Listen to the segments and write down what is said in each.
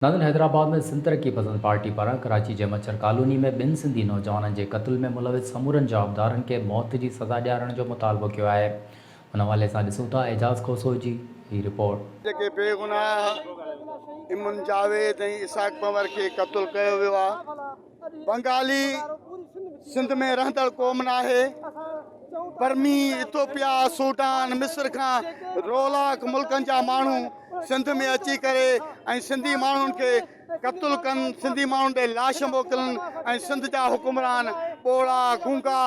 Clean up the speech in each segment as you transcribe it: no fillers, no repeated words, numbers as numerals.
ناظرين حيدرآباد ۾ سنڌ ترقي پسند پارٽي پاران ڪراچي جي مڇر ڪالوني ۾ ٻن سنڌي نوجوانن جي قتل ۾ ملوث سمورن جوابدارن کي موت جي سزا ڏيارڻ جو مطالبو ڪيو آهي ان حوالي سان ڏسون ٿا اعجاز کوسو جي هي رپورٽ. جيڪي بيگناهه امن جاويد ۽ اسحاق پنور کي قتل ڪيو ويو آهي بنگالي سنڌ ۾ رهندڙ قوم ناهي برمي ايٿوپيا سوڊان مصر کان رولاڪ ملڪن جا ماڻهو سنڌ ۾ اچي ڪري ۽ سنڌي ماڻهن کي قتل ڪن، سنڌي ماڻهن ڏي لاش موڪلن ۽ سنڌ جا حڪمران ٻوڙا، گونگا،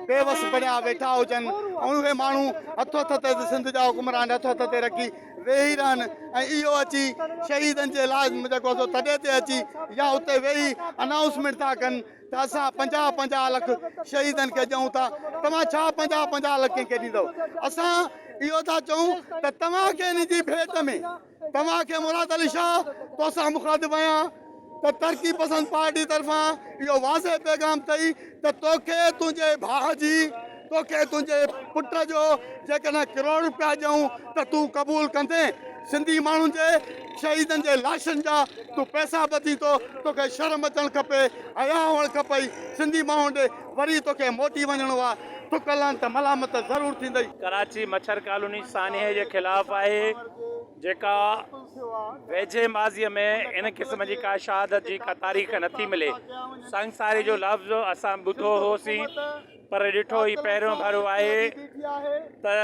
بيوس بڻيا ويٺا هجن ۽ اهي ماڻهو هٿ هٿ تي سنڌ جا حڪمران هٿ هٿ تي رکي ويهي رهن ۽ اهو اچي شهيدن جي لاش جيڪو سو تڏي تي اچي يا اتي ويهي انائونسمينٽ ٿا ڪن ته اسان 50 50 لک شهيدن کي ڏيون ٿا، توهان ڇا 50 50 لک ڪنهن کي ڏيندؤ؟ اسان اهو ٿا چئون ته توهان کي ان جي ڀيٽ ۾ توهان کي مراد علي شاهه توسان مخاطب آهيان ته ترقي پسند پارٽي طرفان اهو واضح پيغام اٿئي ته توکي تنهنجي ڀاء جي توکي تنهنجي پٽ جو جيڪڏهن ڪروڙ روپيا ڏيون ته تون قبول ڪندين؟ سنڌي ماڻهن جي شهيدن جي لاشن جا تون پئسا ٻڌين ٿو، توکي شرم اچڻ کپي، حياء هئڻ کپئي، سنڌي ماڻهن ڏي وري توکي موٽي وڃڻو آ، ٿڪ لهن ته ملامت ضرور ٿيندئي. ڪراچي مڇر ڪالوني سانحي جي خلاف آهي جيڪا ويجهي ماضي ۾ ان قسم جي ڪا شهادت جي ڪا تاريخ نٿي ملي سنگساري جو لفظ اسان ٻڌو هوسين پر ڏٺو هي پهريون ڀيرو آهي ته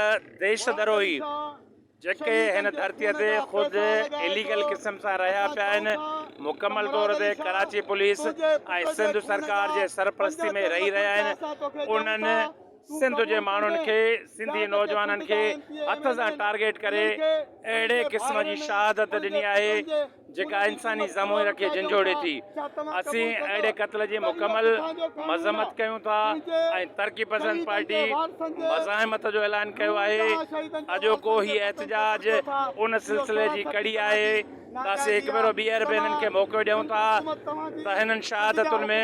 ديش دروهي جيڪي هن ڌرتي تي خود اليگل قسم سان رهيا پيا آهن مڪمل طور تي ڪراچي پوليس ۽ سنڌ سرڪار جي سرپرستي ۾ رهي رهيا آهن انهن سنڌ جي ماڻهن کي سنڌي نوجوانن کي هٿ سان ٽارگيٽ ڪري اهڙي قسم جي شهادت ڏني آهي جيڪا انساني ضمير کي جهنجهوڙي ٿي. اسين اهڙي قتل جي مڪمل مذمت ڪيون ٿا ۽ ترقي پسند پارٽي مزاحمت جو اعلان ڪيو آهي. اڄوڪو هي احتجاج ان سلسلي جي ڪڙي آهي ته اسين هڪ ڀيرو ٻيهر به هنن کي موقعو ڏيون ٿا ته هنن شهادتن ۾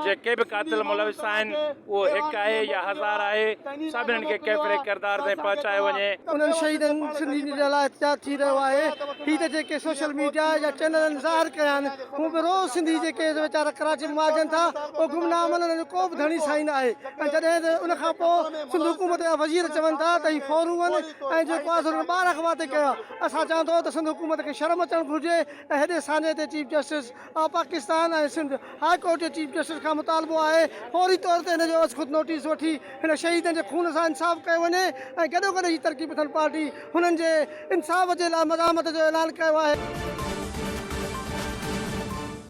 جيڪي به قاتل ملوث آهن اهو هڪ آهي يا هزار آهي سڀني کي ڪيفر ڪردار تائين پهچايو وڃي. انهن شهيدن سنڌين جي لاء احتجاج ٿي رهيو آهي هي ته جيڪي سوشل ميڊيا يا چينلن ظاهر ڪيا آهن هو به روز سنڌي جيڪي ويچارا ڪراچي ۾ مارجن ٿا اهو گمنام انهن جو ڪو به ڌڻي سائين نه آهي ۽ جڏهن ته ان کان پوء سنڌ حڪومت جا وزير چون ٿا ته هي ڦورو آهن ۽ جيڪو آهي سو انهن ٻار اغوا تي ڪيو آهي اسان چوان ٿو ته سنڌ حڪومت کي شرم اچڻ گهرجي ۽ هيڏي سانحي تي chief justice of Pakistan ۽ Sindh high court جي چيف جسٽس کان مطالبو آهي فوري طور تي هن جو از خود نوٽيس وٺي هن شهيدن جي خون سان انصاف ڪيو وڃي ۽ گڏوگڏ هي ترقي پسند پارٽي هنن جي انصاف جي لاء مزاحمت جو اعلان ڪيو آهي.